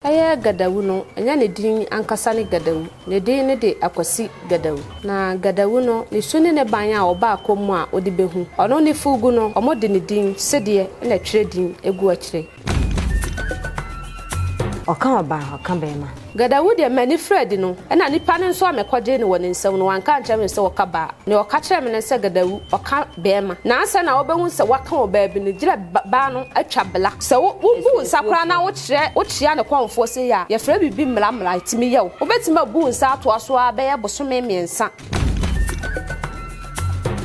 Ɛyɛ Gadawu no, ɛnyɛ ne din ankasa ne Gadawu. Ne din ne de Akwasi Gadawu. Na Gadawu no, ne su ne ne ban a ɔba akɔm mu a wode bɛhu. Ɔno ne Fugu no, wɔde ne din, sedeɛ, na ɛtwerɛ din gu akyire. Ɔka ɔbaa, ɔka bɛɛma. Gadawu deɛ, m'ani firi adi no, ɛna nipa no nso a mekɔgyee no wɔ ne nsam no, wanka ankyerɛ me sɛ ɔka baa. Nea ɔka kyerɛɛ me ne sɛ, Gadawu, ɔka bɛɛma. Na ansa na wobɛhu sɛ waka ɔbaa bi no, gyerɛ baa no atwa bla. Sɛ wo, wobu wo nsa koraa na wokyerɛ, wokyea ne kɔmfoɔ sei a, yɛfrɛ biribi mmra-mmra, ɛtumi yɛ wo. Wobɛtumi abu wo nsa atoa so ara bɛyɛ bosome mmiɛnsa.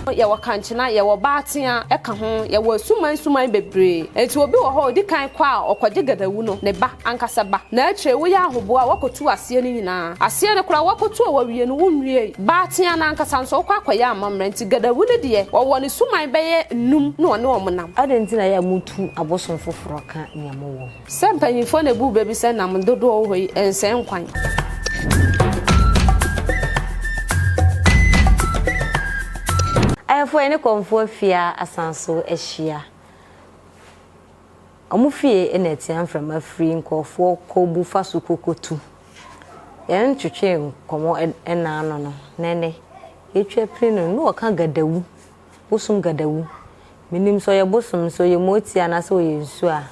Yɛwɔ kankyena, yɛwɔ baatea ka ho, yɛwɔ asuman suman bebree. Enti obi wɔ hɔ a ɔdi kan kɔ a ɔkɔgye gadawu no, ne ba ankasa ba. Na akyire woyɛ ahoboa a woakɔtu aseɛ no nyinaa. Aseɛ no koraa woakɔtu a woawie no wonwiei. Baatea no ankasa nso wokɔ akɔyɛ amammerɛ. Nti gadawu no deɛ wɔwɔ ne suman bɛyɛ nnum na ɔne wɔn nam. Adɛn nti na ɛyɛ a mutu abosom foforɔ ka nea mowɔ ho? Sɛ mpanyimfoɔ na ebu bɛ bi sɛ nam dodoɔ wɔ hɔ yi, ɛnsɛe nkwan. Ayɛfoɔ yɛne kɔmfoɔ afia asan so ahyia. Wɔn fie na atia mframa firi nkurɔfoɔ kɔ bu fa so kɔkɔtu. Yɛn twetwee nkɔmmɔ ɛna ano no, na ɛnɛ yɛtwa pini no na ɔka gadawu, bosom gadawu. Menim sɛ ɔyɛ bosom, sɛ ɔyɛ motia anaasɛ ɔyɛ nsuo a,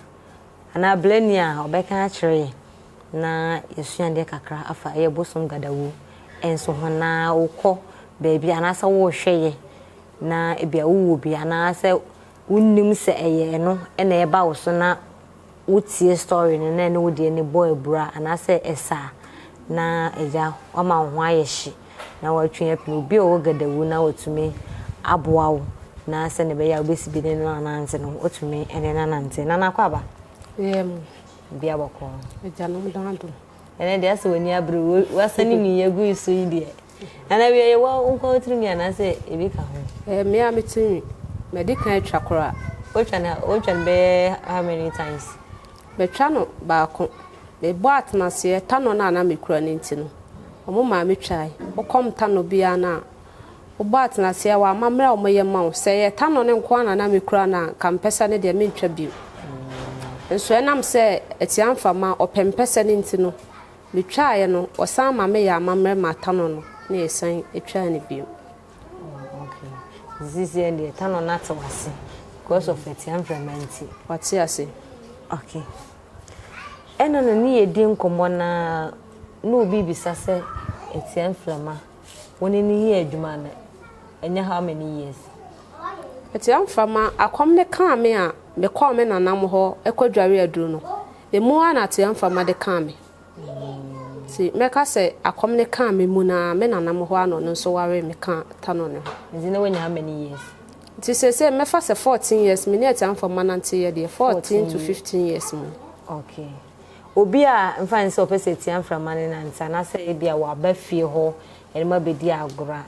anaa blani a ɔbɛka akyerɛ yɛn na yɛasua adeɛ kakra afa ɛyɛ bosom gadawu nso ho na wokɔ baabi anaasɛ worehwɛ yɛ na ebia wowɔ bi anaasɛ wonnim sɛ ɛyɛ ɛno na ɛba wo so na wotie story no na ɛne wo deɛ no bɔ abura anaasɛ ɛsa a na agya wama wo ho ayɛ hye na watwe apini obi a ɔwɔ gadawu na watumi aboa wo na sɛnea ɛbɛyɛ a wobɛsi bi ne no anante no watumi ne no anante. Nana akɔ aba? Yɛ mu. Bi abɔkɔ. Agyanom dan adom. Ɛnɛ deɛ asɛ w'ani abere wasane nwi agu yi so yi deɛ. Nana wie yɛ wo nko wo tirinwi anaasɛ ebi ka ho? Ɛyɛ me ara me tirinwi. Madi kan atwa koraa. Wotwa no wotwa no bɛyɛ how many times? Matwa no baako. Mebɔɔ atenaseɛ, tanɔ no a na mekura no nti no, wɔmaa metwae. Wokɔm tanɔ biara no a, wobɔ atenaseɛ a, wɔ amammerɛ a wɔyɛ ma wo. Sɛ ɛyɛ tanɔ no nko ara na na mekura no a, anka mpɛsɛ no deɛ mentwa bio. Nso ɛnam sɛ Atiamfama, ɔpɛ mpɛsɛ no nti no, metwaeɛ no, wɔsan ma meyɛɛ amammerɛ maa tanɔ no, na yɛsan twaa no bio. Oh, okay. Sisi deɛ tanɔ no ate w'ase because of Atiamframa nti. Wate ase. Okay. Ɛna no ne yɛdi nkɔmmɔ no ara na obi rebisa sɛ Atia Mframa wo ne no yɛɛ adwuma no ɛnyɛ how many years? Atia Mframa akɔm no kaa me a mekɔɔ me nanam hɔ kɔdware aduro no, ɛmu ara na Atia Mframa de kaa me. Nti mɛka sɛ akɔm no kaa me mu no ara, me nanam hɔ ara na ɔno nso waree me kaa Tano no ho. Nti na wanya how many years? Nti seesei mɛfa sɛ 14 years me ne Atiamfo mma nanteeɛ deɛ, 14 to 15 years mu. Okay. Obi a mfa ne sɛ ɔpɛ sɛ atia mframa no nante anaasɛ ebia waba fie hɔ ɛne mo abɛdi agorɔ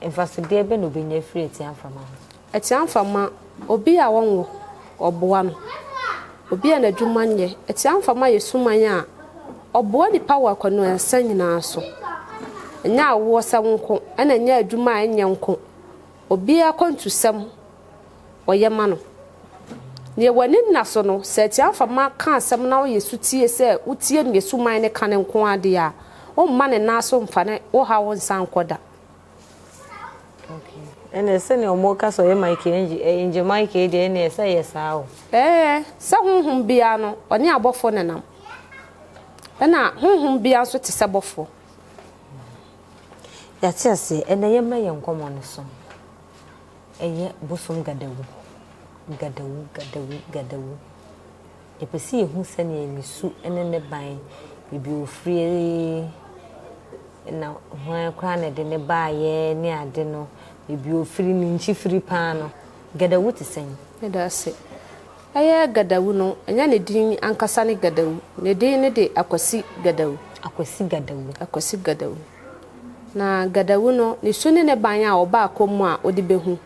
a, mfasodeɛ bɛn na ɔbɛnya afiri atia mframa ho? Atia mframa, obi a wɔnwo, ɔboa no. Obi a n'adwuma nyɛ. Atia mframa yɛ suman a ɔboa nipa wɔ akwanuansa nyinaa so. Ɛnyɛ awoɔsɛm nko, ɛna ɛnyɛ adwuma a ɛnyɛ nko. Obiara akwantusɛm ɔyɛ ma no. Nea w'ani nna so no, sɛ atiafa ka asɛm na woyɛ sotie sɛ wotie nea suman no ka no nko ara deɛ a, womma ne nan so mfa ne wo haw nsan nkɔ da. Okay. Ɛnna sɛnea wɔka sɛ ɔyɛ Michael Angel, eh, Angel Michael deɛ ɛnna ɛsɛ yɛ saa o. Ɛɛ, sɛ honhom biara no, ɔne abɔfoɔ nenam. Ɛnna honhom biara nso te sɛ bɔfoɔ. Yɛate aseɛ, ɛnɛ yɛmmra yɛn nkɔmmɔ no so. Ɛyɛ bosom gadawu, gadawu, gadawu, gadawu. Yɛpɛ sɛ yɛhu sɛdeɛ ne su ne ne ban, baabi a ɔfiri, na hwan koraa na ɛde ne baeɛ ne ade no, baabi a ɔfiri, ne nkyifiri paa no. Gadawu te sɛn? Meda ase. Ɛyɛ Gadawu no, ɛnyɛ ne din ankasa ne Gadawu. Ne din no de Akwasi Gadawu. Akwasi Gadawu. Akwasi Gadawu. Na Gadawu no, ne su ne ne ban a ɔba akɔm mu a wode bɛhu.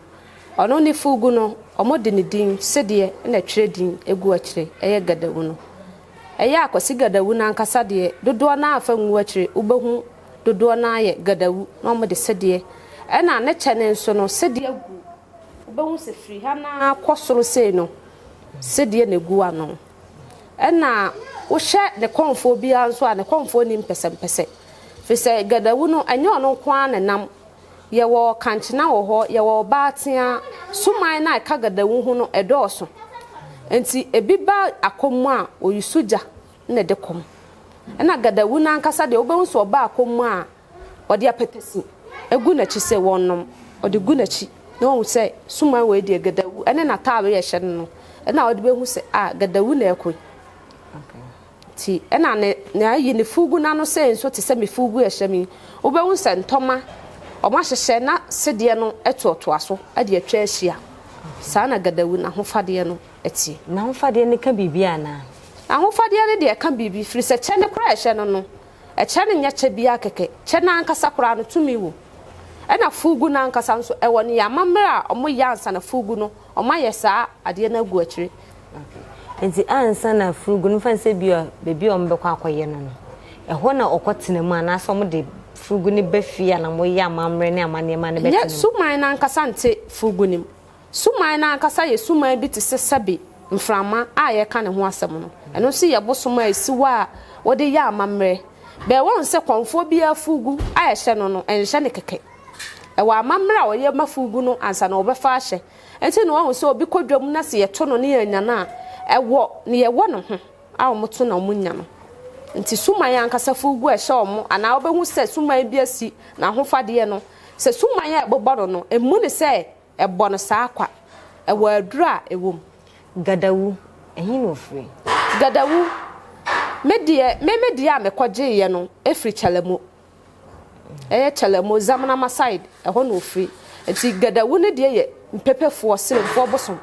Ɔno ne Fugu no, wɔde ne din, sedeɛ na ɛtwerɛ din gu akyire, ɛyɛ Gadawu no. Ɛyɛ Akwasi Gadawu no ankasa deɛ, dodoɔ no ara fa ngu akyire, wobɛhu dodoɔ no ara yɛ Gadawu na wɔde sedeɛ. Ɛna ne kyɛ no nso no, sedeɛ gu Wobɛhu sɛ firi ha no ara kɔ soro sei no, sedeɛ na ɛgu ano. Ɛna wohwɛ ne kɔmfoɔ biara nso a, ne kɔmfoɔ nni mpɛsɛmpɛsɛ. Firi sɛ Gadawu no, ɛnyɛ ɔno nko ara na ɛnam. Yɛwɔ Kankyena wɔ hɔ, yɛwɔ Ɔbaatea. Suman no a ɛka Gadawu ho no, ɛdɔɔso. Nti ebi ba akɔm mu a, ɔyi so gya na ɛde kɔm. Ɛna Gadawu no ankasa deɛ, wobɛhu sɛ ɔba akɔm mu a, ɔde apɛtɛsi gu n'akyi sɛ wɔnnom. Ɔde gu n'akyi na wahu sɛ suman wei deɛ Gadawu ne n'ataare a ɛhyɛ no no, ɛna ɔde bɛhu sɛ a Gadawu na ɛrekɔ yi. Nti ɛna ne n'ayi ne fugu n'ano sei nso te sɛ me fugu a ɛhyɛ me yi. Wobɛhu sɛ ntɔma wɔahyehyɛ na sedeɛ no toatoa so de atwa ahyia. Saa na Gadawu n'ahofadeɛ no teɛ. N'ahofadeɛ no ka biribi anaa? N'ahofadeɛ no deɛ ɛka biribi, firi sɛ kyɛ no koraa a ɛhyɛ no no, Ɛkyɛ no nyɛ kyɛ biara kɛkɛ, kyɛ no ankasa koraa no tumi wom. Ɛna fugu no ankasa nso, ɛwɔ ne amammerɛ a wɔyɛ ansa na fugu no, wɔayɛ saa adeɛ no agu akyire. Okay. Nti ansa na fugu no, mfa no sɛ bi a baabi a wɔbɛkɔ akɔyɛ no no, ɛhɔ na ɔkɔtena mu anaasɛ wɔde fugu no ba fie a na wɔyɛ amammerɛ ne amanneɛma no bɛtena Nyɛ mu? suman no ankasa nte fugu no mu. Suman no ankasa yɛ suman bi te sɛ sɛbe mframa a yɛreka ne ho asɛm no. Ɛno nso yɛ bosom a esi hɔ a wɔde yɛ amammerɛ. Bɛɛ woahu sɛ kɔmfoɔ biara fugu a ɛhyɛ no no, ɛnhyɛ no kɛkɛ. Ɛwɔ amammerɛ a wɔyɛ ma fugu no ansa na wɔbɛfa ahyɛ. Enti na woahu sɛ obi kɔ dwam na sɛ yɛto no na yɛannya no a, ɛwɔ nea ɛwɔ ne ho a wɔto na wɔnya no. Nti suman ankasa fugu a ɛhyɛ wɔn anaa wobɛhu sɛ suman bi asi n'ahofadeɛ no, sɛ suman a ɛbobɔ no no, mmu no sɛ Ɛbɔ no saa kwa. Ɛwɔ aduru a ɛwɔ mu. Gadawu, ɛhe na ofiri? Gadawu, Me deɛ, me me deɛ a mekɔgyeeɛ no firi Kyalamo. Ɛyɛ Kyalamo, Zamanama side, ɛhɔ na ofiri. Nti Gadawu no deɛ yɛ Mpepefoɔ, Seremfoɔ bosom.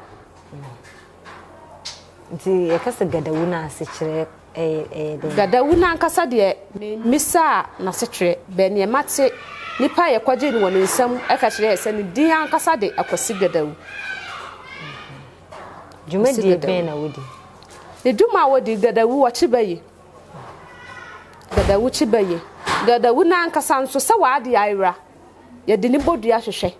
Nti yɛka sɛ Gadawu no a, asekyerɛ ɛyɛ ɛyɛ dɛn? Gadawu no ankasa deɛ memmisaa n'asekyerɛ, bɛ neɛ mate nipa a yɛkɔgyee no wɔ ne nsam ka kyerɛɛ yɛ sɛ ne din ankasa de Akwasi Gadawu. Kwasi Dwumadie Gadawu. bɛn na wodi? Ne dwuma a wɔdi, Gadawu, ɔkye bɛ ye. Gadawu kye bɛ ye. Gadawu no ankasa nso, sɛ w'ade ayera, yɛde ne bodua hwehwɛ.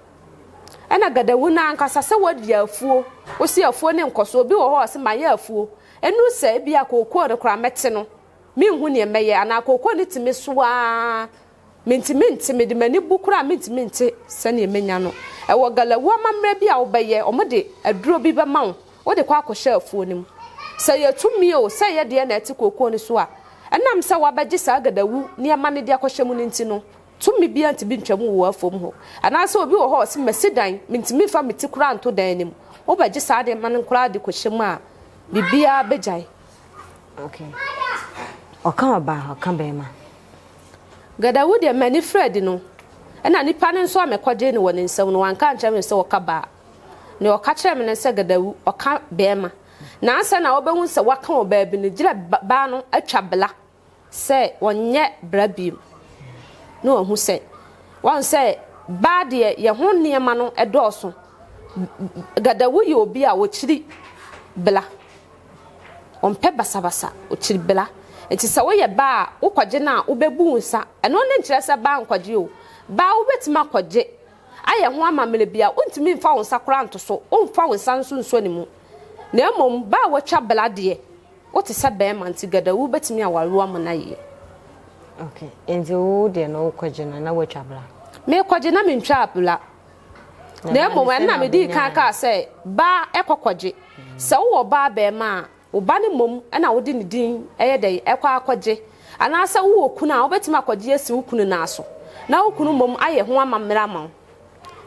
Ɛna Gadawu no ankasa, sɛ wadi afuo, wosi afuo ne nkɔsoɔ, obi wɔ hɔ a ɔse mayɛ afuo, ɛnuru sɛ ebia kookoo no koraa mɛte no, menhu neɛ mɛyɛ, anaa kookoo no tumi so ara, mentumi nte, mede m'ani bu koraa a mentumi nte sɛdeɛ mɛnya no. Ɛwɔ Galawu amammerɛ bi a wobɛyɛ, wɔde aduro bi bɛma wo, wode kɔ akɔhyɛ afuo no mu. Sɛ ɛyɛ tumi o, sɛ ɛyɛ deɛ na ɛte kookoo no so a, ɛnam sɛ woabɛgye saa Gadawu nneɛma no de akɔhyɛ mu no nti no, Tumi biara ntumi ntwa mu wɔ w'afuom hɔ. Anaasɛ obi wɔ hɔ a ɔse, Masi dan, mentumi mfa me ti koraa nto dan no mu. Wobɛgye saa nneɛma no koraa de kɔhyɛ mu a, biribiara bɛgyae. Okay. Ɔka ɔbaa, ɔka bɛrima. Gadawu deɛ, m'ani firi adi no, ɛna nipa no nso a mekɔgyee no wɔ ne nsam no, wanka ankyerɛ me sɛ ɔka baa. Nea ɔka kyerɛɛ me ne sɛ, Gadawu, ɔka bɛrima. Na ansa na wobɛhu sɛ waka ɔbaa bi no, gyerɛ baa no atwa bla. sɛ ɔnyɛ bra bio na wahu sɛ, wahu sɛ baa deɛ yɛ ho nneɛma no dɔɔso. Gadawu yɛ obi a ɔkyiri bla. Ɔmpɛ basabasa, ɔkyiri bla. Nti sɛ woyɛ baa a, wokɔgye no a, wobɛbu wo nsa. Ɛno ne nkyerɛ sɛ baa nkɔgye o. Baa wobɛtumi akɔgye ayɛ ho amammerɛ bi a, wontumi mfa wo nsa koraa nto so, womfa wo nsa nso nsɔ ne mu. Na mmom baa a watwa bla deɛ, Wo te sɛ bɛɛma nti gadawu bɛtumi aware wo ama no ayie. Ok nti wo deɛ no wo kɔgye no na woatwa bra? Me kɔgye na me ntwaa bra. Na mmom ɛno na me dii kan kaa sɛ baa ɛkɔ kɔgye. Sɛ wo wɔ baa bɛɛma a wo ba no mmom na wo de ne din ɛyɛ dɛn ɛkɔ akɔgye. Anaa sɛ wo wɔ kunu a wo bɛtumi akɔgye asi wo kunu nan so na wo kunu mmom ayɛ ho amammerɛ ama wo.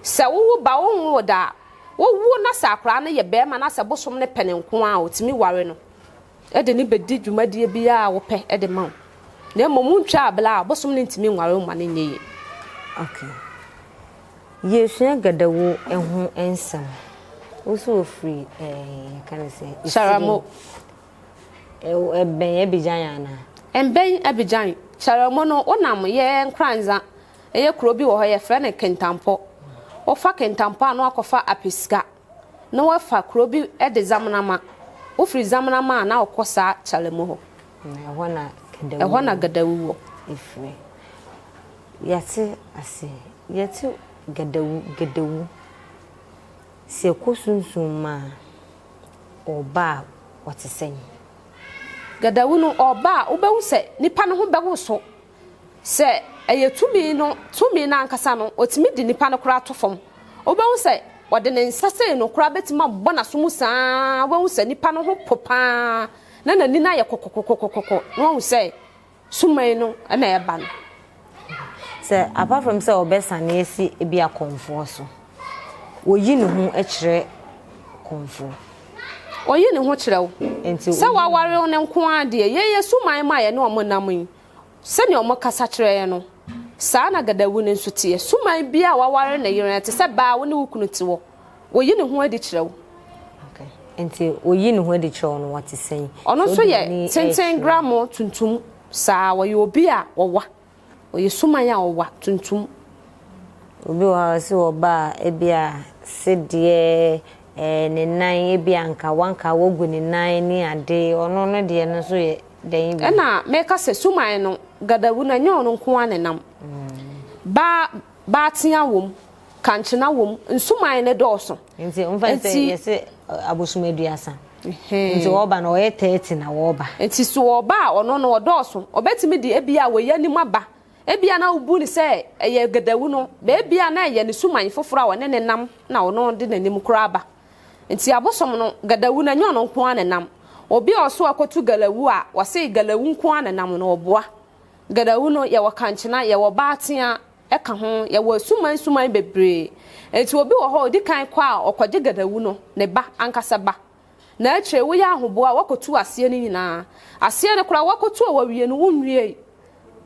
Sɛ wo wo ba wo nwoo da a, wo wo na sɛ akwadaa no yɛ barima na sɛ bosom no pɛ no nko ara a, ɔtumi ware no de no bɛdi dwumadie biara a wopɛ de ma wo. Na mmom wontwa abla a, bosom no ntumi nware wo ma no nyɛ yie. Okay. Yɛsua Gadawo ho nsɛm. Wo so ofiri eh, yɛka no sɛ Sharamo. Ɛbɛn Abidjan anaa? Ɛmbɛn Abidjan. Sharamo no, wonam yɛ Nkoranza Ɛyɛ kuro bi wɔ hɔ yɛfrɛ no Kintampo. Wofa Kintampo a na wakɔfa Apisika na wafa kuro bi de Zamanama. Wofiri Zamanama a na wokɔ saa Kyalemu hɔ. Ɛhɔ na Gadawu Ɛhɔ na Gadawu wɔ. Ɛfiri. Yɛate ase. Yɛte Gadawu, Gadawu. Sɛ ɛkɔ sunsum mu a, ɔba a ɔte sɛn? Gadawu no, ɔreba a, wobɛhu sɛ nipa no ho bɛwoso. Sɛ ɛyɛ tumi no, tumi no ankasa no, ɔtumi de nipa no koraa to fam. Wobɛhu sɛ ɔde ne nsa sei no koraa bɛtumi abɔ n'aso mu saa ara, wobɛhu sɛ nipa no ho po pa ara, na n'ani no ayɛ kɔkɔkɔkɔkɔ, na wahu sɛ suman no na ɛreba no. Sɛ apart from sɛ ɔbɛsane asi ebi akɔmfoɔ so, ɔyi ne ho kyerɛ kɔmfoɔ. Ɔyi ne ho kyerɛ wo. Nti Sɛ waware wo no nko ara deɛ, yɛn yɛ suman mu a yɛne wɔn nam yi, Sɛnea wɔkasa kyerɛ yɛn no, saa na Gadawu no nso teɛ. Suman biara a waware ne yere no, ɛte sɛ baa a wo ne wo kunu te hɔ. Oyi ne ho adi kyerɛ wo. Okay. Nti oyi ne ho adi kyerɛ wo no, ɔte sɛn? Ɔno nso yɛ tenten gramo tuntum saa. Ɔyɛ obi a ɔwa. Ɔyɛ suman a ɔwa tuntum. Obi wɔ hɔ a ɔse ɔba a ebia sedeɛ ɛɛ ne nan ebia nka wanka wagu ne nan ne ade ɔno no deɛ no nso yɛ dɛn bi. Ɛna meka sɛ suman no gadawu no ɛnyɛ ɔno nko ara na ɛnam. Baa baatea wom, kankyena wom, nsuman no dɔɔso. Nti nfa ne sɛ yɛse abosom aduasa. Nti ɔba no ɔyɛ 30 na wɔba. Nti so ɔba a ɔno no ɔdɔɔso. Ɔbɛtumi de ebia wei anim aba. Ebia na wobu no sɛ ɛyɛ gadawu no, but ebia na ɛyɛ ne suman foforɔ a ɔne no nam na ɔno de n'anim koraa aba. Nti abosom no, gadawu no, ɛnyɛ ɔno nko ara na ɛnam. Obi a ɔso akɔtu galawu a, wɔse galawu nko ara na ɛnam no, ɔboa. Gadawu no, yɛwɔ kankyena, yɛwɔ baatea ka ho, yɛwɔ suman suman bebree. Nti obi wɔ hɔ a, ɔdi kan kɔ a, ɔkɔgye gadawu no, ne ba ankasa ba. Na akyire woyɛ ahoboa a, woakɔtu aseɛ no nyinaa. Aseɛ no koraa, woakɔtu a woawie no, wonwiei.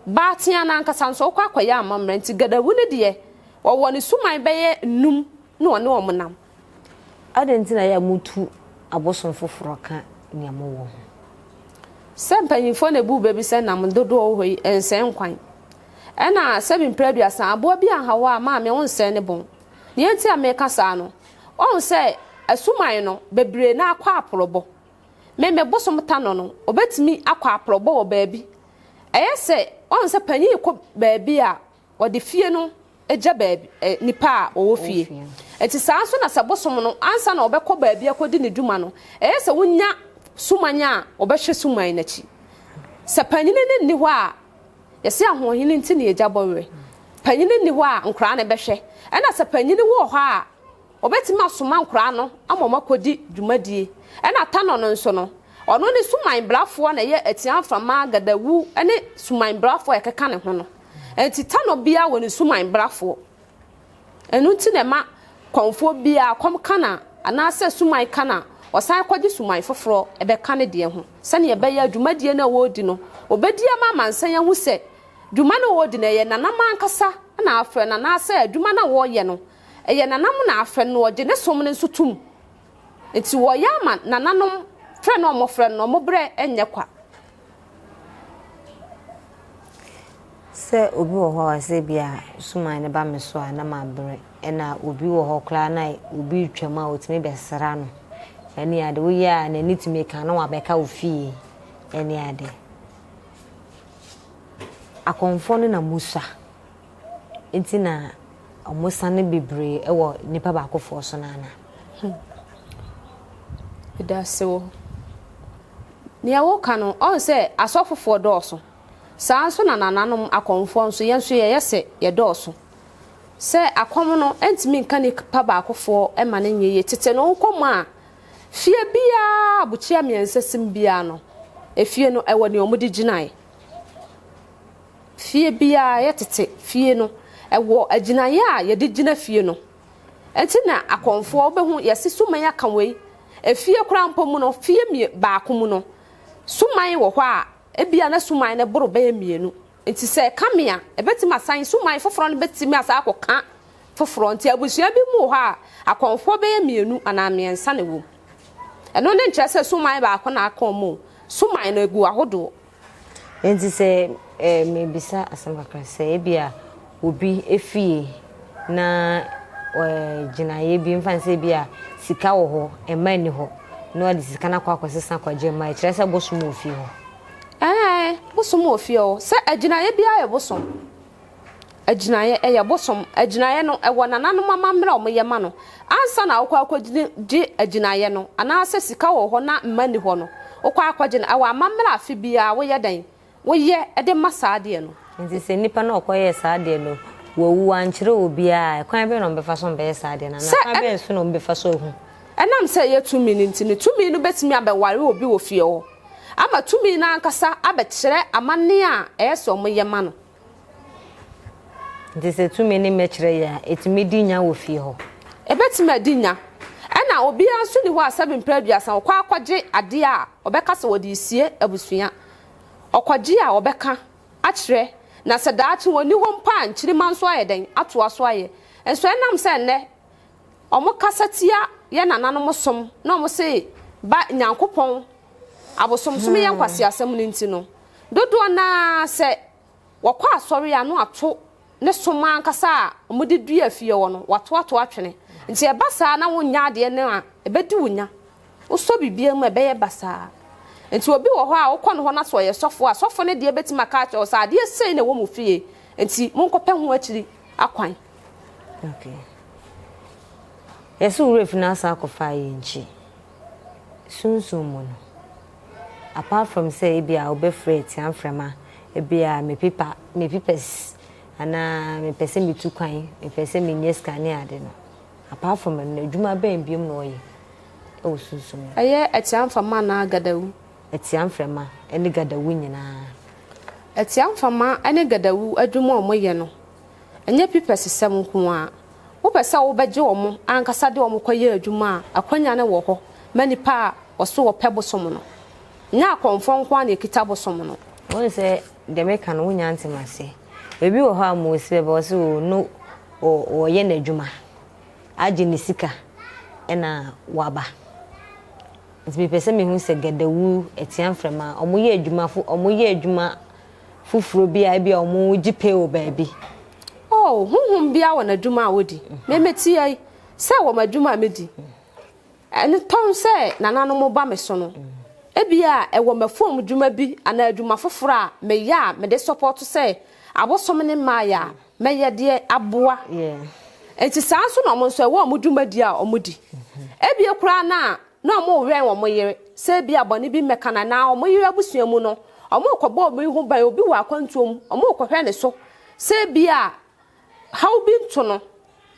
Baatea no ankasa nso, wokɔ akɔyɛ amammerɛ. Nti gadawu no deɛ, ɔwɔ ne suman bɛyɛ nnum na ɔne wɔn nam. Adɛn nti na ɛyɛ a mutu abosom foforɔ ka nea mowɔ ho? Sɛ mpanyimfoɔ na ebu bɛ bi sɛ nam dodoɔ wɔ hɔ yi, ɛnsɛe nkwan. Ɛna sɛbi mprɛ aduasa, aboa bi anha wo a, maame wonsɛe ne bɔn. Nea nti a meka saa no, woahu sɛ asuman no, bebree no ara kɔ aporɔbɔ. Me, me bosom ta no no, obetumi akɔ aporɔbɔ wɔ baabi. Ɛyɛ sɛ, woahu sɛ panyin rekɔ baabi a, Wɔde fie no gya baabi ɛ nnipa a wɔwɔ fie. Enti saa nso na sɛ bosom no, ansa na ɔbɛkɔ baabi akɔdi ne dwuma no, ɛyɛ sɛ wonya suman a wɔbɛhwɛ suman no akyi. Sɛ panyini no nni hɔ a, yɛse ahoɔhene nti na yɛgya bɔ werɛ. Panyini nni hɔ a, nkoraa no bɛhwɛ. Ɛna sɛ panyini wɔ hɔ a, Wɔbɛtumi asoma nkoraa no ama wɔakɔdi dwumadie. Ɛna Tanɔ no nso no, ɔno ne suman brafoɔ na ɛyɛ Atia Mframa, Gadawu ne suman brafoɔ a ɛkeka ne ho no. Ɛnti Tanɔ biara wɔ ne suman brafoɔ. Ɛno nti na ɛma kɔmfoɔ biara kɔm ka no a, anaasɛ suman ka no a, ɔsan kɔgye suman foforɔ bɛka ne deɛ ho. Sɛdeɛ ɛbɛyɛ a dwumadie no a wɔredi no, wɔbɛdi ama amansan ahu sɛ dwuma no a wɔredi no, ɛyɛ Nanam ankasa na afrɛ no anaasɛ adwuma no a wɔreyɛ no, Ɛyɛ nananom na afrɛ no na ɔgye ne som no nso tom. Nti wɔyɛ ama nananom frɛ no a wɔfrɛ no no, wɔn brɛ nyɛ kwa. Sɛ obi wɔ hɔ a sɛ bi a suman no ba me so a na mabrɛ, ɛna obi wɔ hɔ koraa na obi retwam a otumi bɛsra no ɛne ade, woyɛ a n'ani tumi ka na wabɛka wo fie ɛne ade. Akɔmfoɔ no na mosua. Nti na ɔmo sane bebree wɔ nipa baakofoɔ so no anaa? Hmm. Medase wo. Nea woka no, ɔn sɛ asɔfofoɔ dɔɔso. Saa nso na nananom akɔmfoɔ nso, yɛn nso yɛyɛ sɛ yɛdɔɔso. Sɛ akɔm no ntumi nka nipa baakofoɔ ma no nyɛ yie. Tete no wokɔ mu a, fie biara abokyia mmiɛnsa sim biara no, efie no ɛwɔ nea wɔde gyinae. Fie biara, yɛ tete fie no, ɛwɔ agyinaeɛ a yɛde gyina fie no. Ɛnti na akɔmfoɔ, wobɛhu, yɛse suman aka wei. Efie koraa mpo mu no, fie mie, baako mu no, suman wɔ hɔ a, ebia na suman no boro bɛyɛ mmienu. Nti sɛ ɛka me a, ɛbɛtumi asan, suman foforɔ no bɛtumi asan akɔka foforɔ. Nti abusua bi mu wɔ hɔ a, akɔmfoɔ bɛyɛ mmienu anaa mmiɛnsa na ɛwɔ mu. Ɛno ne nkyerɛ sɛ suman baako na aka wɔn o. Suman no, ɛgu ahodoɔ. Enti sɛ merebisa asɛm kakra, sɛ ebia obi fie na gyinaeɛ bi, mfa no sɛ ebia sika wɔ hɔ, mma nni hɔ, na ɔde sika no akɔ akɔsesa akɔgye mma, ɛkyerɛ sɛ bosom wɔ fie hɔ? Ɛɛ, bosom wɔ fie hɔ. Sɛ agyinaeɛ biara yɛ bosom. Agyinaeɛ, ɛyɛ bosom. Agyinaeɛ no, ɛwɔ nananom amammerɛ a wɔyɛ ma no. Ansa na wokɔ akɔgye agyinaeɛ no, anaasɛ sika wɔ hɔ na mma nni hɔ no, wokɔ akɔgye no, ɛwɔ amammerɛ a afe biara woyɛ dɛn? Woyɛ de ma saa adeɛ no. Nti sɛ nipa no a ɔkɔyɛɛ saa adeɛ no wawu wankyerɛ obiara a, ɛkwan bɛn na wɔbɛfa so wɔbɛyɛ saa adeɛ no anaa Sɛ kwan bɛn so na wɔbɛfa so ahu? Ɛnam sɛ ɛyɛ tumi no nti no, tumi no bɛtumi abɛware obi wɔ fie hɔ ama tumi no ankasa abɛkyerɛ amanneɛ a ɛyɛ sɛ wɔyɛ ma no. Nti sɛ tumi no mmɛkyerɛ yɛn a, ɛtumi di nya wɔ fie hɔ? Ɛbɛtumi adi nya. Ɛna obiara nso nni hɔ a sɛbe mprɛ aduasa ɔkɔ akɔgye adeɛ a ɔbɛka sɛ wɔde resie abusua. Ɔkɔgye a ɔbɛka akyerɛ, na sɛ daakye wɔnni hɔ mpo a nkyirimma nso ayɛ dɛn? Atoa so ayɛ. Nso ɛnam sɛ nnɛ wɔkasa tia yɛn nananom som na wɔse ba Nyankopɔn abosomsom yɛ nkwaseasɛm no nti no, dodoɔ no ara sɛ wɔkɔ asɔre a na wɔato ne som ankasa a wɔde dua fie hɔ no, wɔatoato atwene. Nti ɛba saa na wonnya adeɛ no a, ɛbɛdi wo nya. Wosɔ biribiara mu a, ɛbɛyɛ basaa. Nti obi wɔ hɔ a, wokɔ ne hɔ na sɛ ɔyɛ sɔfo a, sɔfo no deɛ bɛtumi aka akyerɛ wo sɛ adeɛ sei na ɛwɔ mo fie, nti monkɔpɛ ho akyiri akwan. Okay. Yɛse wo werɛ fi no asan akɔfa ayɛnkyi. Sunsum mu no, apart from sɛ ebia wobɛfrɛ atia mframa, ebia me pepa, me papers anaa mepɛ sɛ metu kwan, mepɛ sɛ menya sika ne ade no, apart from ɛno no, adwuma bɛn biom na ɔyɛ wɔ sunsum mu? Ɛyɛ atia mframa anaa gadawu? Atia mframa ne gadawu nyinaa. Atia mframa ne gadawu adwuma a wɔyɛ no, Ɛnyɛ pipɛsesɛm nko ara. Wopɛ sɛ wobɛgye wɔn ankasa de wɔn kɔyɛ adwuma a, akwanya no wɔ hɔ ma nnipa a wɔso wɔpɛ bosom no. Ɛnyɛ akɔmfoɔ nko ara na ɛkita bosom no. Wohu sɛ deɛ meka no wonya ntem aseɛ. Ebi wɔ hɔ a ma ɔsi bɛba ɔse oo no ɔyɛ n'adwuma agye ne sika ɛna waba. Nti mepɛ sɛ mehu sɛ gadawu, atiamframa ɔmo yɛ adwuma fo ɔmo yɛ adwuma foforɔ bi a ebia wɔgye pay wɔ baabi. Oh, honhom biara wɔ n'adwuma a ɔdi. Me mete ha yi, sɛ wɔ m'adwuma a medi, ɛno tɔn sɛ nananom ba me so no, ebia ɛwɔ m'afuom dwuma bi anaa adwuma foforɔ a meyɛ a mede sɔpɔto sɛ abosom ne mmaeɛ a mɛyɛ deɛ aboa. Enti saa nso na wɔn nso ɛwɔ wɔn dwumadie a wɔdi. Ebia koraa no a na wɔrewɛn wɔn yere sɛ ebia bɔne bi mmɛka no anaa wɔn yere abusua mu no, wɔrekɔbɔ wɔn ho ban, obi wɔ akwantuo mu, wɔrekɔhwɛ ne so sɛ ebia haw bi nto no,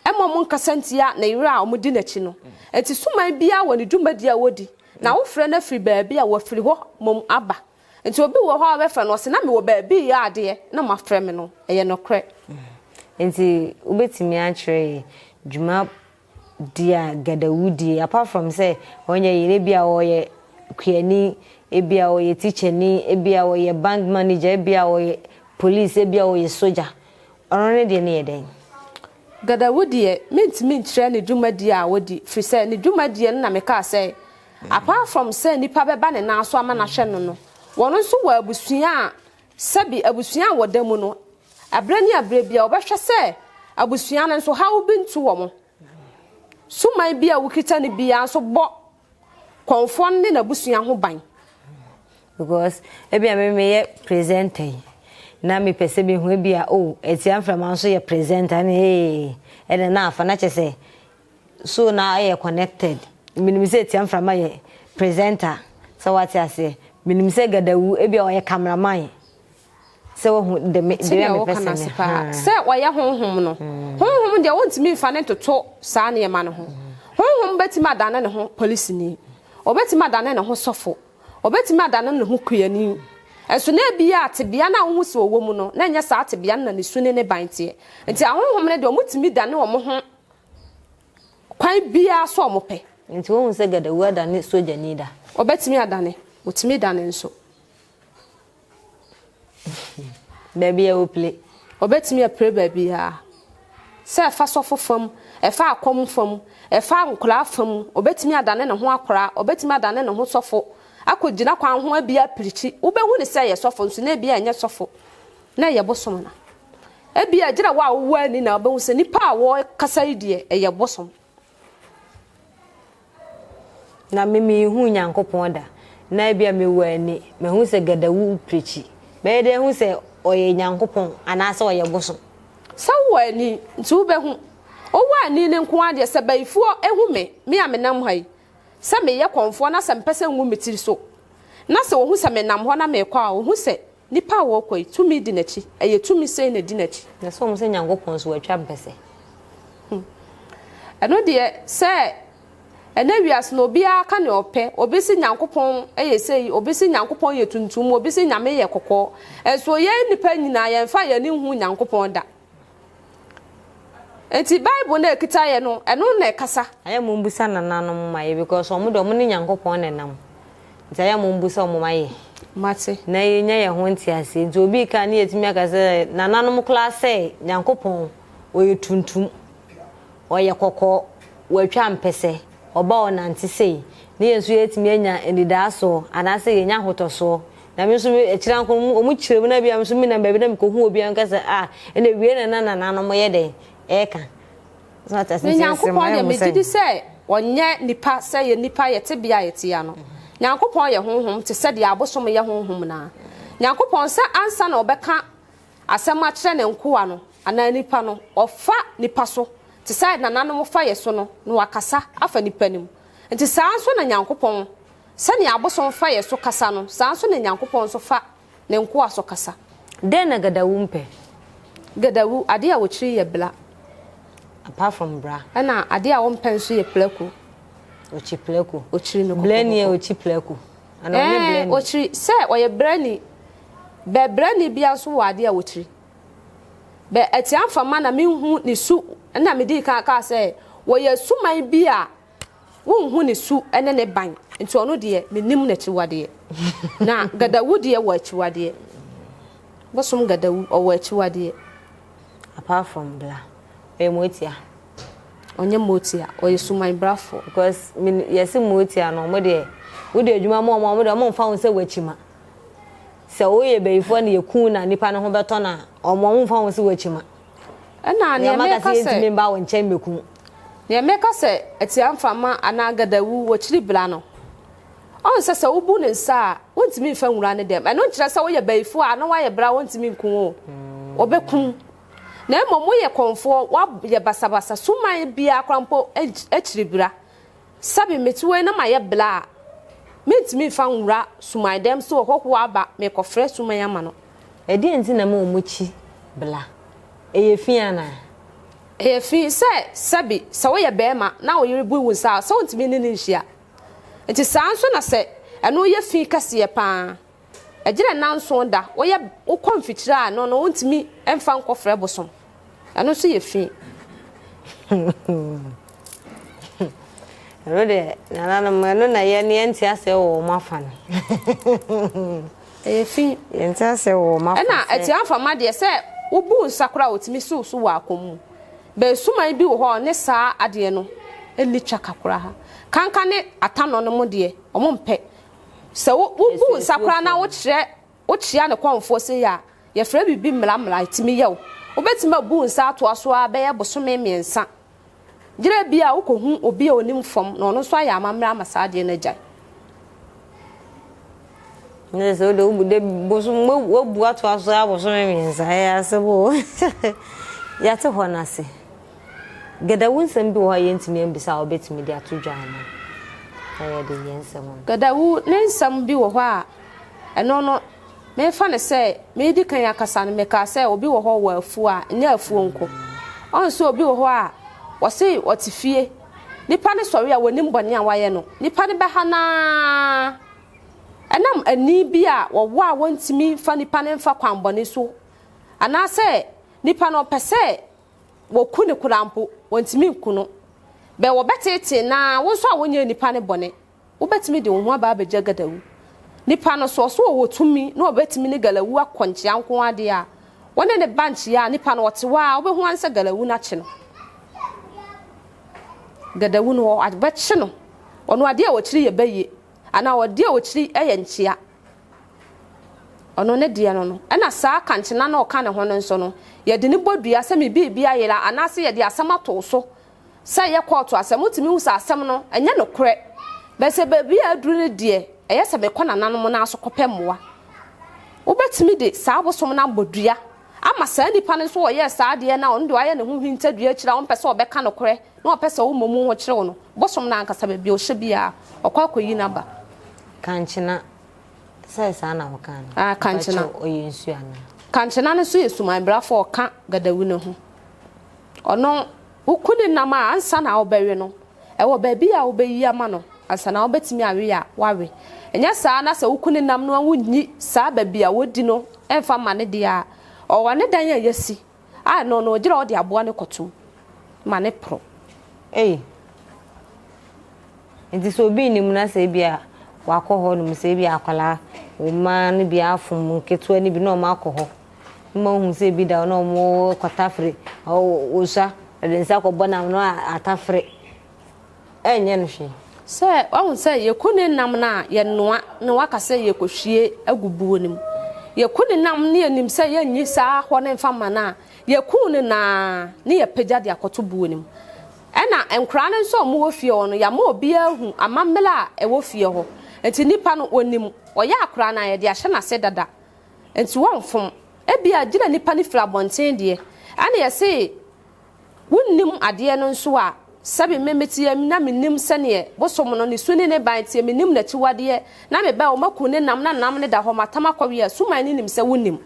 ɛmma wɔnkasa ntia ne yere a wɔdi n'akyi no. Enti suman biara wɔ ne dwumadi a ɔdi, na wofrɛ no afiri baabi a wafiri hɔ mmom aba. Nti obi wɔ hɔ a wobɛfrɛ no, ɔse na mewɔ baabi reyɛ adeɛ na moafrɛ me no, ɛyɛ nokorɛ. Nti wobɛtumi akyerɛ yɛn dwuma di a Gadawu die apart from sɛ ɔnyɛ yere ebia ɔyɛ kuani ebia ɔyɛ tikyani ebia ɔyɛ bank manager ebia ɔyɛ police ebia ɔyɛ sogya ɔno ne deɛ no yɛ dɛn? Gadawu deɛ mentumi nkyerɛ ne dwumadie a ɔdi firi sɛ ne dwumadie no na mekaa sɛ apart from sɛ nipa bɛba ne nan so ama no ahwɛ no no wɔn nso wɔ abusua a sɛbi abusua a wɔda mu no Berɛ ne aberɛ biara, wɔbɛhwɛ sɛ abusua no nso haw bi nto wɔn. Suman bi a wokita no biara nso bɔ kɔmfoɔ no ne n'abusua ho ban. Because ebia me meyɛ presenter yi na mepɛ sɛ mehu ebia oh Atia Mframa nso yɛ presenter ne ee ɛna na afa na kyerɛ sɛ so na ɛyɛ connected. Menim sɛ Atia Mframa yɛ presenter sɛ wate aseɛ. Menim sɛ Gadawu ebia ɔyɛ cameraman Sɛ wahu de me de Sɛnea a mepɛ woka no sɛ ase me paa. haa. Sɛ ɔyɛ honhom no. Honhom deɛ wontumi mfa no ntoto saa nneɛma no ho. Honhom bɛtumi adane ne ho polisini. Ɔbɛtumi adane ne ho sɔfo. Ɔbɛtumi adane ne ho kuani. Nso na ebia tebea no a wohu sɛ ɔwɔ mu no, na ɛnyɛ saa tebea no na ne su ne ne ban teɛ. Nti ahonhom no deɛ wɔtumi dane wɔn ho kwan biara so a wɔpɛ. Nti wohu sɛ Gadawu adane sogyani da? Ɔbɛtumi adane. Ɔtumi dane nso. Baabi a wɔpire. Wɔbɛtumi apire baabiara. Sɛ ɛfa sɔfo fam, ɛfa akɔm fam, ɛfa nkwadaa fam, ɔbɛtumi adane ne ho akwadaa, ɔbɛtumi adane ne ho sɔfo akɔgyina kwan ho abia apirikyi. Wobɛhu no sɛ ɛyɛ sɔfo nso na ebia ɛnyɛ sɔfo, na ɛyɛ bosom no. Ebia gyina wo a wowɔ ani na wobɛhu sɛ nipa a wɔrekasa yi deɛ ɛyɛ bosom. Na me menhuu Nyankopɔn da, na ebia mewɔ ani, mahu sɛ Gadawu preakyi. Mɛyɛ dɛn ahu sɛ ɔyɛ Nyankopɔn anaasɛ ɔyɛ bosom? Sɛ wowɔ ani nti wobɛhu. Wowɔ ani no nko ara deɛ, sɛ bayifoɔ hu me, me a menam ha yi, sɛ meyɛ kɔmfoɔ na sɛ mepɛ sɛ ngu me tiri so. Na sɛ wɔhu sɛ menam hɔ na merekɔ a, wɔhu sɛ nipa a wɔrekɔ yi, tumi di n'akyi. Ɛyɛ tumi sei na ɛdi n'akyi. Na sɛ wɔn sɛ Nyankopɔn nso watwa mpɛsɛ. Ɛno deɛ sɛ ɛnɛ wiase no obiara ka nea ɔpɛ. Obi se Nyankopɔn yɛ sei, obi se Nyankopɔn yɛ tuntum, obi se Nyame yɛ kɔkɔɔ. Nso yɛn nnipa nyinaa yɛmfa yɛn ani nhuu Nyankopɔn da. Enti Bible no a ɛkita yɛ no, ɛno na ɛkasa. Ayɛ a mommisa nananom ma yɛ because wɔn deɛ wɔn ne Nyankopɔn na ɛnam. Nti ayɛ a mommisa wɔn ma yɛ. Mate. Na yɛnya yɛn ho nteaseɛ. Nti obi reka a ne yɛtumi aka sɛ nananom koraa sɛ Nyankopɔn ɔyɛ tuntum, ɔyɛ kɔkɔɔ, watwa mpɛsɛ, ɔba ɔnante sei. Ne yɛn nso yɛatumi anya anidaasoɔ anaasɛ yɛnya ahotɔsoɔ Na me nso me akyiri anko no wɔn kyerɛ mu na bia me nso me nam baabi na mekɔhu obi a nka sɛ ah ɛna wie na na nananom yɛ dɛn ɛka. So ate ase Me nti ɛsɛ Nyankopɔn ma deɛ yɛ mo megye di sɛ. sɛ ɔnyɛ nipa sɛ yɛ nipa yɛ tebea a yɛte ya no. Nyankopɔn yɛ honhom te sɛ deɛ abosom yɛ honhom no ara. Nyankopɔn sɛ ansa na ɔbɛka asɛm akyerɛ ne nkoa no anaa nipa no, ɔfa nipa so te sɛ nananom fa yɛ so no na wakasa afa nipa no mu. Nti saa nso na Nyankopɔn Sɛnea abosom fa yɛn so kasa no, saa ara nso na Nyankopɔn nso fa ne nkoa so kasa. Dɛn na Gadawu mpɛ? Gadawu, ade a ɔkyiri yɛ bla. Apart from bra. Ɛna ade a ɔmpɛ nso yɛ prako. Ɔkyi prako. Ɔkyiri no kɔkɔkɔkɔ. Brani a ɔkyi prako. Anaa ɔnyɛ Ɛɛ, brani? ɔkyiri, sɛ ɔyɛ brani. Bɛ brani biara nso wɔ ade a ɔkyiri. Bɛ Atiamfama na menhu ne su, ɛna medii kan kaa sɛ, wɔyɛ suman bi a Wonhu ne su ne ne ban, nti ɔno deɛ mennim n'akyiwadeɛ. Na Gadawu deɛ wɔ akyiwadeɛ. Bosom Gadawu, ɔwɔ akyiwadeɛ. Apart from bla, ɔyɛ motia. Ɔnyɛ motia, ɔyɛ suman brafoɔ. Because me yɛse motia no, ɔmo deɛ, wode adwuma ma ɔmo a, ɔmo deɛ ɔmo nfa ho sɛ wakyima. Sɛ woyɛ bayifoɔ na yɛku na nipa no ho bɛtɔ no a, ɔmo ɔmo nfa ho sɛ wakyima. Ɛna nea Nea maka meka sɛ sɛ. yɛntumi mba wo nkyɛn mmɛku wo. Nea meka sɛ atia mframa anaa gadawu wɔ kyiri bra no, ɔn sɛ sɛ wobu ne nsa a, wontumi mfa nwura ne dɛm. Ɛno nkyerɛ sɛ woyɛ bayifoɔ a na woayɛ bra a wɔntumi nku wo o. Wɔbɛku wo. Na mmom woyɛ kɔmfoɔ, woayɛ basabasa, suman biara koraa mpo akyiri bra. Sɛbe mete wei na mayɛ bla a, mentumi mfa nwura suman dɛm sɛ ɔhɔhoɔ aba merekɔfrɛ suman ama no. Ɛdeɛn nti na ɛma wɔkyi bla? Ɛyɛ fi anaa? Ɛyɛ fi sɛ sɛbe sɛ woyɛ barima na wo yere bu wo nsa a, sɛ wontumi ne no nhyia. Nti saa nso na sɛ ɛno yɛ fi kɛseɛ pa ara. Ɛgyina nnanson da, woyɛ wokɔ mfikyire a, ɛno no wontumi mfa nkɔfrɛ bosom. Ɛno nso yɛ fi. Ɛno deɛ nananom ɛno na yɛn yɛnte aseɛ wɔ wɔn afa no. Ɛyɛ fi. Yɛnte aseɛ wɔ wɔn afa Ɛna sɛ. atia mframa deɛ sɛ wobu nsa koraa a wɔtumi si wo so wɔ akɔm mu. Bɛ suman bi wɔ hɔ a ɔne saa adeɛ no nni twaka koraa. Kanka ne atanɔ no mo deɛ wɔn mpɛ. Sɛ wo wobu nsa koraa na wokyerɛ wokyea ne kɔmfoɔ sei a, yɛfrɛ biribi mmara-mmara, ɛtumi yɛ wo. Wobɛtumi abu wo nsa atoa so ara bɛyɛ bosome mmiɛnsa. Gyerɛ bi a wokɔhu obi a ɔnim fam na ɔno nso ayɛ amammerɛ ama saa adeɛ no agyae. Ne sɛ wode wobu de bosom woabu atoa so ara bosome mmiɛnsa ɛyɛ asɛm o. Yɛate hɔ no ase. Gadawu nsɛm bi wɔ hɔ a yɛntumi ammisa a wobɛtumi de ato dwa anaa? Na yɛde yɛn nsɛm no. Gadawu ne nsɛm bi wɔ hɔ a ɛno no memfa no sɛ meredi kan akasa no mekaa sɛ obi wɔ hɔ ɔwɔ afuo a ɛnyɛ afuo nko. Ɔhu sɛ obi wɔ hɔ a ɔse ɔte fie, nipa no sɔre a wɔnim bɔne a wayɛ no, nipa no bɛha no ara ɛnam ani bi a wɔwɔ a wɔntumi mfa nipa no mfa kwanbɔne so anaasɛ nipa no ɔpɛ sɛ wɔku no koraa mpo, wɔntumi nku no. Bɛ wɔbɛteetee no ara, wo nso a wonyɛɛ nipa no bɔne, wobɛtumi de wo ho aba abɛgya Gadawu. Nipa no, sɛ ɔso ɔwɔ tumi na ɔbɛtumi ne Galawu akɔ nkyea nko ara deɛ a, wo ne no ba nkyea a, nipa no ɔte hɔ ara, wobɛhu ara ne sɛ Galawu no akye no. Gadawu no, wɔbɛkye no. Ɔno adeɛ a ɔkyiri yɛ bayie, anaa adeɛ a ɔkyiri yɛ nkyea. Ɔno ne deɛ no no. Ɛna saa kankyena no a ɔka ne ho no nso no, yɛde no bɔ dua sɛ me biribi ayera anaasɛ yɛde asɛm ato wo so sɛ ɛyɛ kɔɔto asɛm. Wotumi hu sɛ asɛm no, ɛnyɛ nokorɛ. But sɛ baabi a aduru no deɛ, ɛyɛ sɛ mekɔ nananom no ara so kɔpɛ mmoa. Wobɛtumi de saa abosom no abɔ dua ama saa nipa no nso ɔyɛɛ saa adeɛ no a ɔno deɛ wayɛ ne ho hintadua akyire a ɔmpɛ sɛ ɔbɛka nokorɛ na ɔpɛ sɛ womɔ mu ho kyerɛ wo no, bosom no ankasa baabi a ɔhyɛ biara, ɔkɔ akɔyi no aba. Kankyena. Sɛ saa na wɔka no. Ah, kankyena. Mpakyɛw, ɔyɛ nsuo anaa? Kankyena no nso yɛ suman brafo a ɔka gadawu no ho. Ɔno, woku ne nam a, ansa na wobɛwe no, ɛwɔ baabi a wobɛyi ama no ansa na wobɛtumi awe a, woawe. Ɛnyɛ saa na sɛ woku ne nam no a wonnyi saa baabi a wɔdi no mfa mma no deɛ a, ɔwɔ ne dan a yɛasi a ɛno no, ɔgyina hɔ de aboa no kɔtom ma no porɔ. Ei! Nti sɛ obi nnim na sɛ ebia wakɔ hɔ nom sɛ ebia akwadaa, wo mma no bi afom nketewa no bi na wɔn akɔ hɔ na wɔn ahu sɛ ebi da hɔ na wɔn kɔtafere, ɔsua ɔde nsa kɔbɔ nam no atafere, ɛnyɛ no hwee. Sɛ wahu sɛ yɛku ne nam no a yɛnoa na waka sɛ yɛkɔhwie agu buo no mu. Yɛku ne nam ne yɛnim sɛ yɛnyi saa hɔ no mfa mma no a, yɛku no naa ne yɛpagya de akɔto buo no mu. Ɛna nkwadaa no nso a wɔwɔ fie hɔ no, yɛama obiara ahu amammerɛ a ɛwɔ fie hɔ. Nti nipa no, ɔnim. Ɔyɛ akwadaa no a, yɛde ahyɛ n'ase dada. Nti wɔmfom. Ebia gyina nipa no firi abɔnten deɛ, ɛna yɛse wonnim adeɛ no nso a, sɛbe me mete ha na mennim sɛdeɛ bosom no, ne su ne ne ban teɛ, mennim n'akyiwadeɛ, na meba a wɔaku ne nam na nam no da hɔ, matam akɔwe a, suman no nim sɛ wonnim.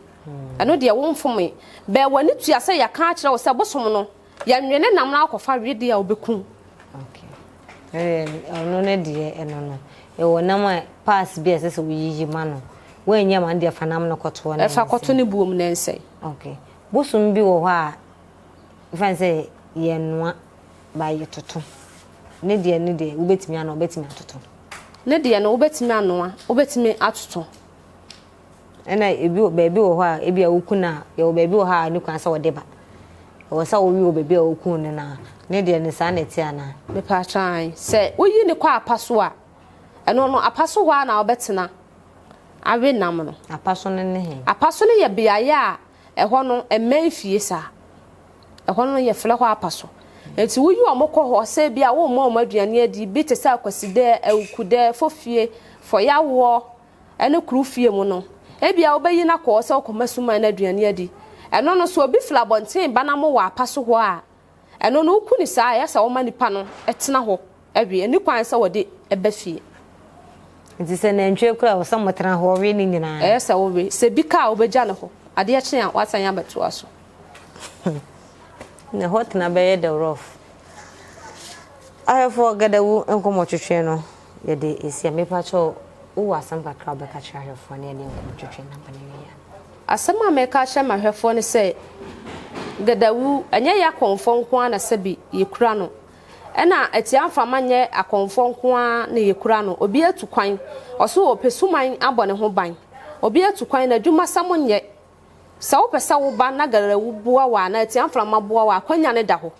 Ɛno deɛ womfomee. Bɛɛ w'ani tua sɛ yɛaka akyerɛ wo sɛ bosom no, Yɛnwe ne nam na akɔfa wedeɛ a ɔbɛku. Okay. Ɔno ne deɛ ɛno no. Ɛwɔ nam a pass bi a ɛsɛ sɛ woyiyi ma no. Woanyi ama no deɛ fa nam no kɔtoɔ na Ɛfa kɔto ne buom na ɛnsɛe. Okay. Bosom bi wɔ hɔ a mfa no sɛ yɛnoa ba yɛtoto. Ne deɛ ne deɛ wobɛtumi anoa wobɛtumi atoto. Ne deɛ no wobɛtumi anoa wobɛtumi atoto. Ɛna ebi wɔ baabi wɔ hɔ a ebi a woku no a yɛwɔ baabi wɔ hɔ a ne kwan sɛ wɔde ba. Ɛwɔ sɛ wowe wɔ baabi a woku no no a. Ne deɛ no saa na ɛte anaa? Mepatwa ae. Sɛ woyi no kɔ apa so a, ɛno no apa so hɔ ara na wobɛtena awe nam no. Apa so no ne he? Apa so no yɛ beaeɛ a ɛhɔ no mmɛn fie saa. Ɛhɔ no yɛfrɛ hɔ apa so. Nti woyi wɔn kɔ hɔ sɛ ebi a worema wɔn aduane adi bi te sɛ akwasidɛ, awukudɛ, fofie, fɔyawoɔ, ne kuro fie mu no, ebia wobɛyi no akɔ hɔ sɛ wokɔma suman no aduane adi. Ɛno no, sɛ obi firi abɔnten ba na mowɔ apa so hɔ a, ɛno no, woku no saa a, ɛyɛ sɛ woma nipa no tena hɔ we. Ɛnni kwan sɛ wɔde ba fie. Nti sɛ nantwie koraa a, ɛwɔ sɛ motena hɔ we ne nyinaa? Ɛyɛ sɛ wowe. Sɛ bi ka a, wobɛgya no hɔ. Adeɛ kye a, woasan abɛtoa so. Na ɛhɔ tena bɛyɛ dɛ rough. Ahwɛfoɔ Gadawu nkɔmmɔtwetwe no yɛde asi ha. Mepakyɛw wowɔ asɛm kakra a wobɛka kyerɛ ahwɛfoɔ na yɛde nkɔmmɔtwetwe no aba n'awieɛ anaa? Asɛm a mɛka akyerɛ m'ahwɛfoɔ ne sɛ, Gadawu, ɛnyɛ yɛ akɔmfoɔ nko ara na sɛbi yɛkura no. Ɛna Atiamframa nyɛ akɔmfoɔ nko ara na yɛkura no. Obi atu kwan, ɔse ɔpɛ suman abɔ ne ho ban. Obi atu kwan, n'adwumasɛm nyɛ. Sɛ wopɛ sɛ woba na Gadawu boa wo anaa Atiamframa boa wo a, akwanya no da hɔ.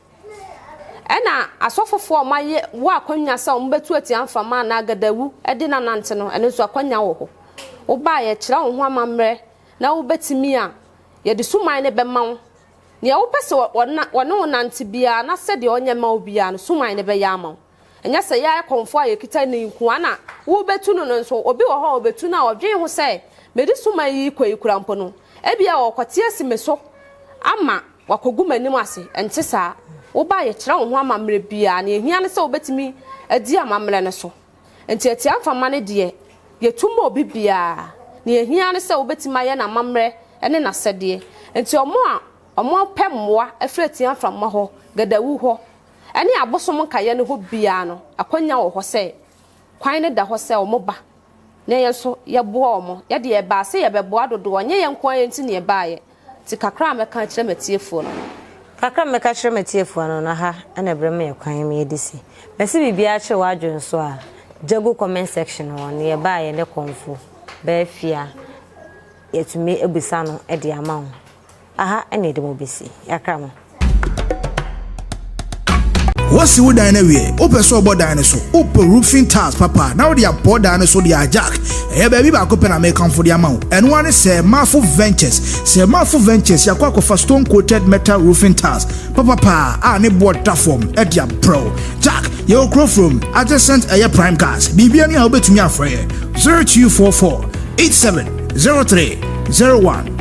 Ɛna asɔfofoɔ a wɔayɛ wɔ akwanya sɛ wɔbɛtu atia mframa anaa agadawu de no anante no, ɛno nso akwanya wɔ hɔ. Woba a, yɛkyerɛ wo ho amammerɛ na wobɛtumi a, yɛde suman no bɛma wo. Nea wopɛ sɛ wɔne wo nante biara na sɛdeɛ ɔnyɛ mma wo biara no, suman no bɛyɛ ama wo. Ɛnyɛ sɛ yɛn akɔmfoɔ a yɛkita nne yi nko ara na worebɛtu no no nso, obi wɔ hɔ a ɔbɛtu no a ɔdwen ho sɛ, mede suman yi rekɔ yi koraa mpo no, ebia ɔrekɔte asi me so ama wakɔgu m'anim ase. Ɛnte saa. Woba a, yɛkyerɛ wo ho amammerɛ biara. Nea ɛhia ne sɛ wobɛtumi adi amammerɛ no so. Enti atiamfama no deɛ, yɛtu ma obi biara. Nea ɛhia ne sɛ wobɛtumi ayɛ n'amammerɛ ne n'asɛdeɛ. Enti wɔn a wɔpɛ mmoa afiri atiamfama hɔ, Gadawu hɔ, ne abosom nkaeɛ no hɔ biara no, akwanya wɔ hɔ sɛ kwan no da hɔ sɛ wɔba na yɛn nso yɛboa wɔn. Yɛ deɛ yɛbaa sɛ yɛbɛboa dodoɔ, ɛnyɛ yɛn nko ara yɛn nti na yɛbaeɛ. Nti kakra a mɛka akyerɛ m'atiefoɔ no. Kakra a mɛka akyerɛ m'atiefoɔ no, na ha na ɛberɛ ma yɛ kwan ma yɛde si. Mɛse biribiara kyere w'adwene so a, gya gu comment section hɔ na yɛba a yɛne kɔmfo bɛafia yɛatumi abisa no de ama wo. Aha na yɛde mo besi. Yɛakra mo. Woasi wo dan no awie? Wopɛ sɛ ɔbɔ dan no so? Wopɛ roofing tiles papa na wode abɔ dan no so de a Jack, ɛyɛ baabi baako pɛ na mekamfo de ama wo. Ɛno ara ne Sir Marfo Ventures. Sir Marfo Ventures, yɛakɔ akɔfa stone coated metal roofing tiles papa paa a ne boɔ da fam de abrɛ wo. Jack, yɛwɔ Kurofrom, adjacent ɛyɛ Prime Gas. Biribiara ni a wobɛtumi afrɛ yɛn 0244 87 03 01.